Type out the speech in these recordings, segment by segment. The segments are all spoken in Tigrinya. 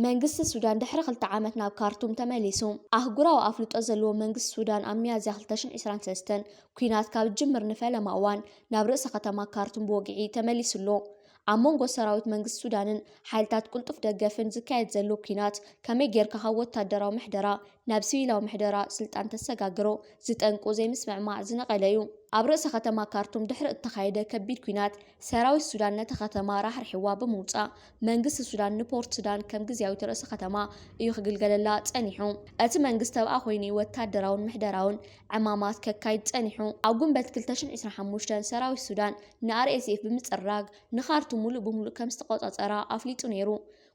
መንግስቲ ሱዳን ድሕሪ ክልተ ዓመት ናብ ካርቱም ተመሊሱ። ኣህጉራዊ ኣፍልጦ ዘለዎ መንግስቲ ሱዳን ኣብ ሚያዝያ ክልተ ሽሕን ዕስራን ሰለስተን ኲናት ካብ ዝጅምር ንፈለማ እዋን ናብ ርእሰ ከተማ ካርቱም ብወግዒ ተመሊሱ ኣሎ። ኣብ መንጎ ሰራዊት መንግስቲ ሱዳንን ሓይልታት ቅልጡፍ ደገፍን ዝካየድ ዘሎ ኲናት ከመይ ጌርካ ካብ ወታደራዊ ምሕደራ ናብ ሲቪላዊ ምሕደራ ስልጣን ተሰጋግሮ ዝጠንቁ ዘይምስምዕማዕ ዝነቐለ እዩ። ኣብ ርእሰ ከተማ ካርቱም ድሕሪ እተኻየደ ከቢድ ኲናት ሰራዊት ሱዳን ነታ ከተማ ራሕሪሕዋ ብምውጻእ መንግስቲ ሱዳን ንፖርት ሱዳን ከም ግዝያዊት ርእሰ ከተማ እዩ ክግልገለላ ጸኒሑ። እቲ መንግስቲ ተባኣ ኮይኑ ወታደራውን ምሕደራውን ዕማማት ከካይድ ጸኒሑ። ኣብ ጉንበት ክልተ ሽሕን ዕስራን ሓሙሽተን ሰራዊት ሱዳን ን ኣር ኤስ ኤፍ ብምጽራግ ንኻርቱም ሙሉእ ብሙሉእ ከም ዝተቆጻጸራ ኣፍሊጡ ነይሩ።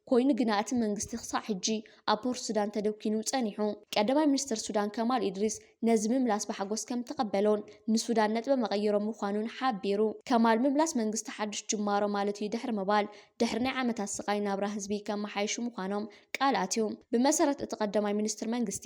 ኮይኑ ግና እቲ መንግስቲ ክሳዕ ሕጂ ኣብ ፖርት ሱዳን ተደኪኑ ጸኒሑ። ቀዳማይ ሚኒስትር ሱዳን ከማል ኢድሪስ ነዚ ምምላስ ብሓጎስ ከም ተቐበሎን ንሱዳን ነጥበ መቐይሮ ምዃኑን ሓቢሩ። ከማል ምምላስ መንግስቲ ሓድሽ ጅማሮ ማለት እዩ ድሕሪ ምባል ድሕሪ ናይ ዓመታት ስቓይ ናብራ ህዝቢ ከመሓይሹ ምዃኖም ቃል ኣትዩ። ብመሰረት እቲ ቀዳማይ ሚኒስትር መንግስቲ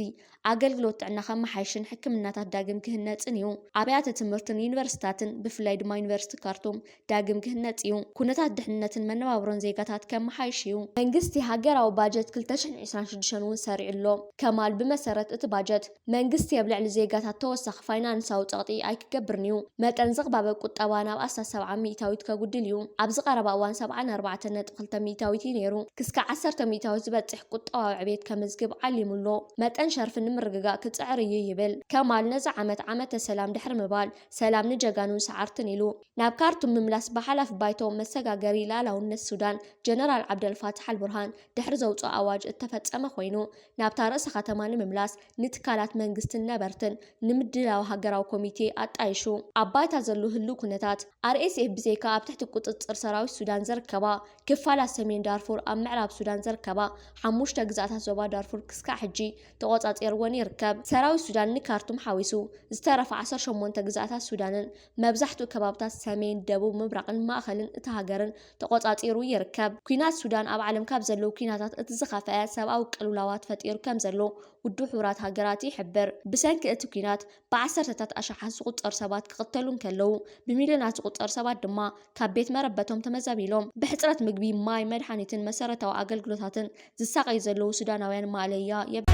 ኣገልግሎት ጥዕና ከመሓይሽን ሕክምናታት ዳግም ክህነጽን እዩ። ኣብያተ ትምህርትን ዩኒቨርሲታትን ብፍላይ ድማ ዩኒቨርሲቲ ካርቱም ዳግም ክህነጽ እዩ። ኩነታት ድሕንነትን መነባብሮን ዜጋታት ከመሓይሽ እዩ። መንግስቲ ሃገራዊ ባጀት ክልተ ሽሕን ዕስራን ሽዱሽተን እውን ሰሪዑ ኣሎ። ከማል ብመሰረት እቲ ባጀት መንግስቲ ኣብ ልዕሊ ዜጋታት ተወሳኺ ፋይናንሳዊ ጸቕጢ ኣይክገብርን እዩ። መጠን ዝቕባበ ቁጠባ ናብ ኣስታት ሰብዓ ሚእታዊት ከጉድል እዩ። ኣብዚ ቀረባ እዋን ሰብዓን ኣርባዕተን ነጥቢ ክልተ ሚእታዊት እዩ ነይሩ። ክስካ ዓሰርተ ሚእታዊት ዝበጽሕ ቁጠባዊ ዕቤት ከመዝግብ ዓሊሙ ኣሎ። መጠን ሸርፊ ንምርግጋእ ክጽዕር እዩ ይብል ከማል። ነዚ ዓመት ዓመተ ሰላም ድሕሪ ምባል ሰላም ንጀጋኑን ሰዓርትን ኢሉ። ናብ ካርቱም ምምላስ ብሓላፊ ባይቶ መሰጋገሪ ልኣላውነት ሱዳን ጀነራል ዓብደልፋታሕ ኣልቡርሃን ድሕሪ ዘውፅኦ ኣዋጅ እተፈፀመ ኮይኑ፣ ናብታ ርእሰ ከተማ ንምምላስ ንትካላት መንግስትን ነበርትን ንምድላው ሃገራዊ ኮሚቴ ኣጣይሹ። ኣብ ባይታ ዘሎ ህሉው ኩነታት፣ ኣር ኤስ ኤፍ ብዘይካ ኣብ ትሕቲ ቁፅፅር ሰራዊት ሱዳን ዝርከባ ክፋላት ሰሜን ዳርፉር ኣብ ምዕራብ ሱዳን ዝርከባ ሓሙሽተ ግዝኣታት ዞባ ዳርፉር ክስካዕ ሕጂ ተቖጻጺርወን ይርከብ። ሰራዊት ሱዳን ንካርቱም ሓዊሱ ዝተረፋ ዓሰርተ ሸሞንተ ግዝኣታት ሱዳንን መብዛሕትኡ ከባብታት ሰሜን፣ ደቡብ፣ ምብራቕን ማእኸልን እታ ሃገርን ተቖጻጺሩ ይርከብ። ኲናት ሱዳን ኣብ ዓለም ካብ ዘለዉ ኲናታት እቲ ዝኸፍአ ሰብኣዊ ቅልውላዋት ፈጢሩ ከም ዘሎ ውድብ ሕቡራት ሃገራት ይሕብር። ብሰንኪ እቲ ኲናት ብዓሰርተታት ኣሽሓት ዝቑጸሩ ሰባት ክቕተሉ እንከለዉ፣ ብሚልዮናት ዝቑጸሩ ሰባት ድማ ካብ ቤት መረበቶም ተመዛቢሎም፣ ብሕጽረት ምግቢ፣ ማይ፣ መድሓኒትን መሰረታዊ ኣገልግሎታትን ዝሳቐዩ ዘለዉ ሱዳናውያን ማእለያ የብ-።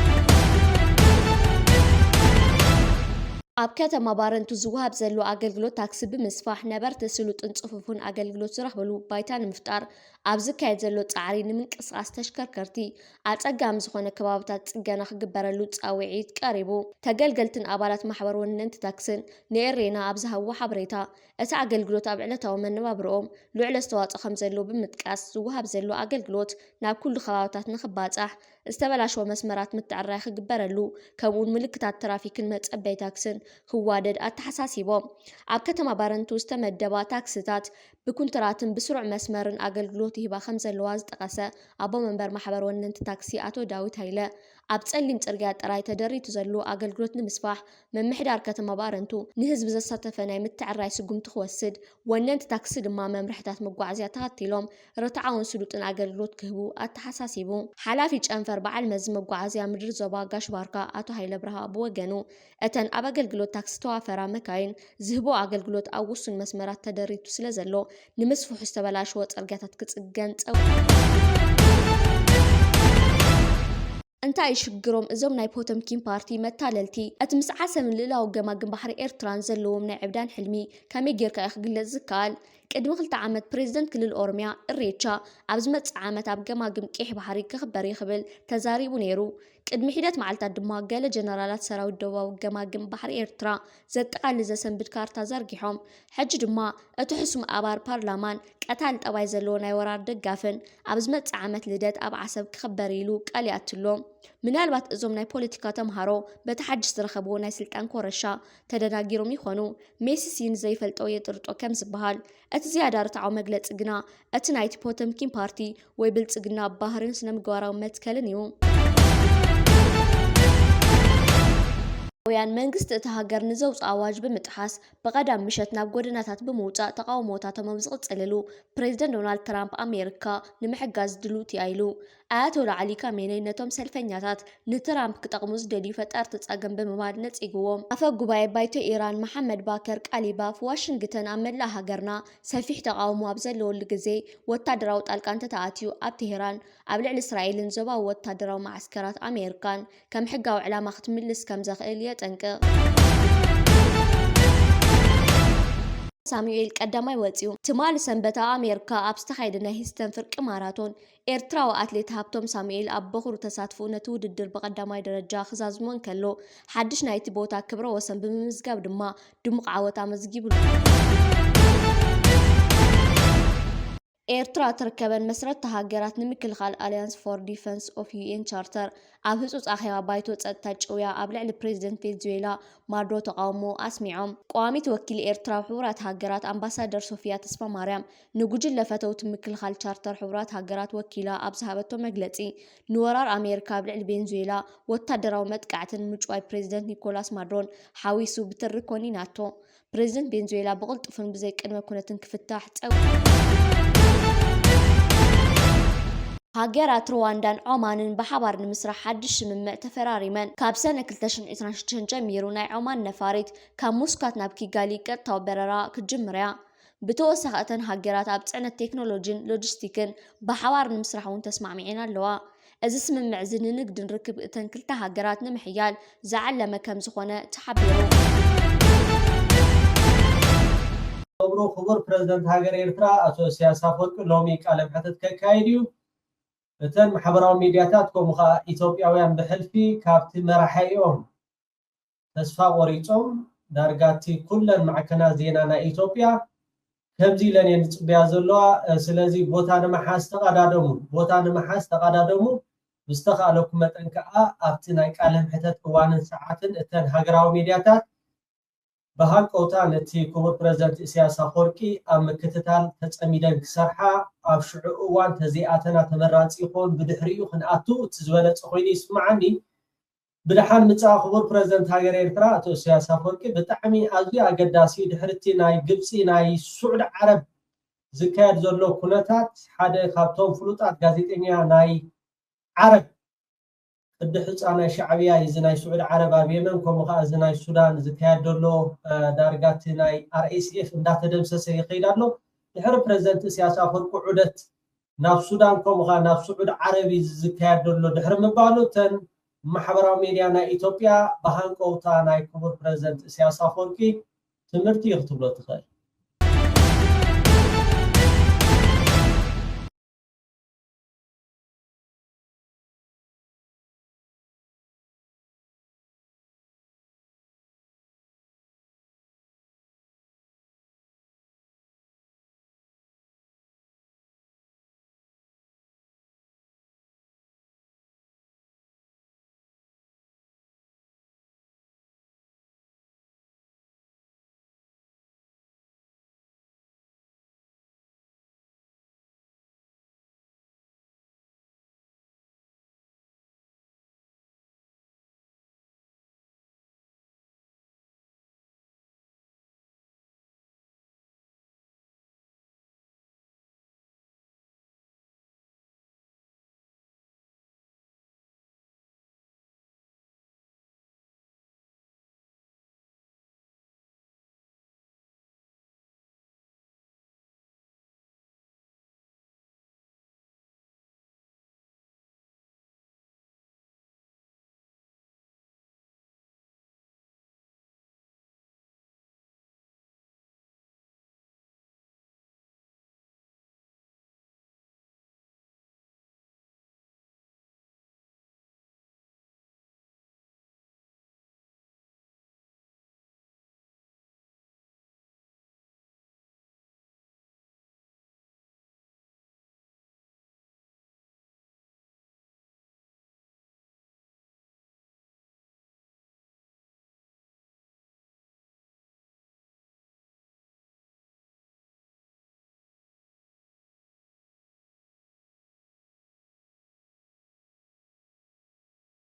ኣብ ከተማ ባረንቱ ዝወሃብ ዘሎ ኣገልግሎት ታክሲ ብምስፋሕ፣ ነበርቲ ስሉጥን ጽፉፍን ኣገልግሎት ዝረኽብሉ ባይታ ንምፍጣር ኣብ ዝካየድ ዘሎ ጻዕሪ፣ ንምንቅስቓስ ተሽከርከርቲ ኣጸጋሚ ዝኾነ ከባብታት ጽገና ክግበረሉ ጻውዒት ቀሪቡ። ተገልገልትን ኣባላት ማሕበር ወነንቲ ታክስን ንኤሬና ኣብ ዝሃብዎ ሓበሬታ፣ እቲ ኣገልግሎት ኣብ ዕለታዊ መነባብሮኦም ልዑል ኣስተዋጽኦ ከም ዘለዎ ብምጥቃስ፣ ዝወሃብ ዘሎ ኣገልግሎት ናብ ኩሉ ከባብታት ንኽባጻሕ፣ ዝተበላሸወ መስመራት ምትዕርራይ ክግበረሉ፣ ከምኡውን ምልክታት ትራፊክን መጸበይ ታክስን ክዋደድ ኣተሓሳሲቦም። ኣብ ከተማ ባረንቱ ዝተመደባ ታክስታት ብኩንትራትን ብስሩዕ መስመርን ኣገልግሎት ይህባ ከም ዘለዋ ዝጠቐሰ ኣቦ መንበር ማሕበር ወነንቲ ታክሲ ኣቶ ዳዊት ሃይለ፣ ኣብ ጸሊም ጽርግያ ጥራይ ተደሪቱ ዘሎ ኣገልግሎት ንምስፋሕ፣ ምምሕዳር ከተማ ባረንቱ ንህዝቢ ዘሳተፈ ናይ ምትዕርራይ ስጉምቲ ክወስድ፣ ወነንቲ ታክሲ ድማ መምርሕታት መጓዓዝያ ተኸቲሎም ርትዓውን ስሉጥን ኣገልግሎት ክህቡ ኣተሓሳሲቡ። ሓላፊ ጨንፈር በዓል መዚ መጓዓዝያ ምድሪ ዞባ ጋሽ ባርካ ኣቶ ሃይለ ብርሃ ብወገኑ፣ እተን ኣብ ኣገልግሎት ታክሲ ዝተዋፈራ መካይን ዝህቦ ኣገልግሎት ኣብ ውሱን መስመራት ተደሪቱ ስለ ዘሎ፣ ንምስፍሑ ዝተበላሸወ ጽርግያታት ክጽገን ጸው-። እንታይ እዩ ሽግሮም እዞም ናይ ፖተምኪን ፓርቲ መታለልቲ? እቲ ምስ ዓሰብን ልእላዊ ገማግም ባሕሪ ኤርትራን ዘለዎም ናይ ዕብዳን ሕልሚ ከመይ ጌርካ እዩ ክግለጽ ዝከኣል? ቅድሚ ክልተ ዓመት ፕሬዝደንት ክልል ኦሮምያ እሬቻ ኣብ ዝመጽእ ዓመት ኣብ ገማግም ቄሕ ባሕሪ ክኽበር እዩ ክብል ተዛሪቡ ነይሩ። ቅድሚ ሒደት መዓልታት ድማ ገለ ጀነራላት ሰራዊት ደቡባዊ ገማግም ባሕሪ ኤርትራ ዘጠቓልል ዘሰንብድ ካርታ ዘርጊሖም። ሕጂ ድማ እቲ ሕሱም ኣባል ፓርላማን ቀታሊ ጠባይ ዘለዎ ናይ ወራር ደጋፍን ኣብ ዝመጽእ ዓመት ልደት ኣብ ዓሰብ ክኽበር ኢሉ ቃል ይኣትሎ። ምናልባት እዞም ናይ ፖለቲካ ተምሃሮ በቲ ሓድሽ ዝረኸብዎ ናይ ስልጣን ኮረሻ ተደናጊሮም ይኾኑ። ሜሲሲ ንዘይፈልጦ የጥርጦ ከም ዝበሃል፣ እቲ ዝያዳ ርትዓዊ መግለጺ ግና እቲ ናይቲ ፖተምኪን ፓርቲ ወይ ብልጽግና ባህርን ስነ ምግባራዊ መትከልን እዩ። ውያን መንግስቲ እታ ሃገር ንዘውፅኦ ኣዋጅ ብምጥሓስ ብቐዳም ምሸት ናብ ጎደናታት ብምውፃእ ተቓውሞታቶም ኣብ ዝቕፅልሉ፣ ፕሬዝደንት ዶናልድ ትራምፕ ኣሜሪካ ንምሕጋዝ ድሉው እያ ኢሉ። ኣያቶላ ዓሊ ካሜነይ ነቶም ሰልፈኛታት ንትራምፕ ክጠቕሙ ዝደልዩ ፈጠርቲ ጸገም ብምባል ነጺግዎም። ኣፈ ጉባኤ ባይቶ ኢራን መሓመድ ባከር ቃሊባፍ፣ ዋሽንግተን ኣብ መላእ ሃገርና ሰፊሕ ተቓውሞ ኣብ ዘለወሉ ግዜ፣ ወታደራዊ ጣልቃ እንተተኣትዩ ኣብ ቴሄራን ኣብ ልዕሊ እስራኤልን ዞባዊ ወታደራዊ መዓስከራት ኣሜሪካን ከም ሕጋዊ ዕላማ ክትምልስ ከም ዘኽእል የጠንቅቕ። ሳሙኤል ቀዳማይ ወጺኡ። ትማሊ ሰንበት ኣብ ኣሜሪካ ኣብ ዝተኻየደ ናይ ሂስተን ፍርቂ ማራቶን፣ ኤርትራዊ ኣትሌት ሃብቶም ሳሙኤል ኣብ በኹሩ ተሳትፎ ነቲ ውድድር ብቐዳማይ ደረጃ ክዛዝሞ እንከሎ፣ ሓድሽ ናይቲ ቦታ ክብረ ወሰን ብምምዝጋብ ድማ ድሙቕ ዓወት ኣመዝጊቡሉ። ኤርትራ ትርከበን መስረትቲ ሃገራት ንምክልኻል ኣልያንስ ፎር ዲፈንስ ኦፍ ዩ ኤን ቻርተር ኣብ ህጹጽ ኣኼባ ባይቶ ጸጥታ ጭውያ ኣብ ልዕሊ ፕሬዚደንት ቬንዙዌላ ማዱሮ ተቓውሞ ኣስሚዖም። ቀዋሚት ወኪል ኤርትራ ኣብ ሕቡራት ሃገራት ኣምባሳደር ሶፊያ ተስፋማርያም ንጉጅለ ፈተውቲ ምክልኻል ቻርተር ሕቡራት ሃገራት ወኪላ ኣብ ዝሃበቶ መግለጺ፣ ንወራር ኣሜሪካ ኣብ ልዕሊ ቬንዙዌላ ወታደራዊ መጥቃዕትን ምጭዋይ ፕሬዚደንት ኒኮላስ ማዱሮን ሓዊሱ ብትሪ ኮኒናቶ። ፕሬዚደንት ቬንዙዌላ ብቕልጡፍን ብዘይ ቅድመ ኩነትን ክፍታሕ ጸዊዑ። ሃገራት ሩዋንዳን ዖማንን ብሓባር ንምስራሕ ሓድሽ ስምምዕ ተፈራሪመን። ካብ ሰነ ክልተ ሽሕን ዕስራን ሽዱሽተን ጀሚሩ ናይ ዖማን ነፋሪት ካብ ሙስካት ናብ ኪጋሊ ቀጥታዊ በረራ ክትጅምር እያ። ብተወሳኺ እተን ሃገራት ኣብ ጽዕነት ቴክኖሎጂን ሎጂስቲክን ብሓባር ንምስራሕ እውን ተስማዕሚዐን ኣለዋ። እዚ ስምምዕ እዚ ንንግድን ርክብ እተን ክልተ ሃገራት ንምሕያል ዝዓለመ ከም ዝኾነ ተሓቢሩ። ክብሩ ክቡር ፕረዚደንት ሃገር ኤርትራ ኣቶ ኢሳያስ ኣፈወርቂ ሎሚ ቃለ መሕትት ከካይድ እዩ። እተን ማሕበራዊ ሚድያታት ከምኡ ኸኣ ኢትዮጵያውያን ብሕልፊ ካብቲ መራሒኦም ተስፋ ቆሪጾም ዳርጋ እቲ ኩለን ማዕከናት ዜና ናይ ኢትዮጵያ ከምዚ ኢለን እየን ዝጽበያ ዘለዋ። ስለዚ ቦታ ንምሓዝ ተቐዳደሙ፣ ቦታ ንምሓዝ ተቐዳደሙ። ብዝተኻእለኩም መጠን ከኣ ኣብቲ ናይ ቃለ ምሕተት እዋንን ሰዓትን እተን ሃገራዊ ሚድያታት ብሃንቀውታ ነቲ ክቡር ፕረዚደንት ኢሳያስ ኣፈወርቂ ኣብ ምክትታል ተጸሚደን ክሰርሓ፣ ኣብ ሽዑ እዋን ተዘይኣተና ተመራጺ ይኸውን፣ ብድሕሪኡ ክንኣቱ እቲ ዝበለጸ ኮይኑ ይስምዓኒ። ብደሓን ምጻእ ክቡር ፕረዚደንት ሃገር ኤርትራ ኣቶ ኢሳያስ ኣፈወርቂ። ብጣዕሚ ኣዝዩ ኣገዳሲ ድሕሪ እቲ ናይ ግብጺ ናይ ስዑዲ ዓረብ ዝካየድ ዘሎ ኩነታት ሓደ ካብቶም ፍሉጣት ጋዜጠኛ ናይ ዓረብ ቅዲ ሕጻ ናይ ሻዕብያ እዩ። እዚ ናይ ስዑዲ ዓረብ ኣብ የመን ከምኡ ከኣ እዚ ናይ ሱዳን ዝካየድ ዘሎ ዳርጋ እቲ ናይ ኣር ኤስ ኤፍ እንዳተደምሰሰ ይኸይድ ኣሎ። ድሕሪ ፕረዚደንት ኢሳያስ ኣፈወርቂ ዑደት ናብ ሱዳን ከምኡ ከኣ ናብ ስዑዲ ዓረብ እዩ ዝካየድ ዘሎ ድሕሪ ምባሉ እተን ማሕበራዊ ሜድያ ናይ ኢትዮጵያ ብሃንቀውታ ናይ ክቡር ፕረዚደንት ኢሳያስ ኣፈወርቂ ትምህርቲ እዩ ክትብሎ ትኽእል።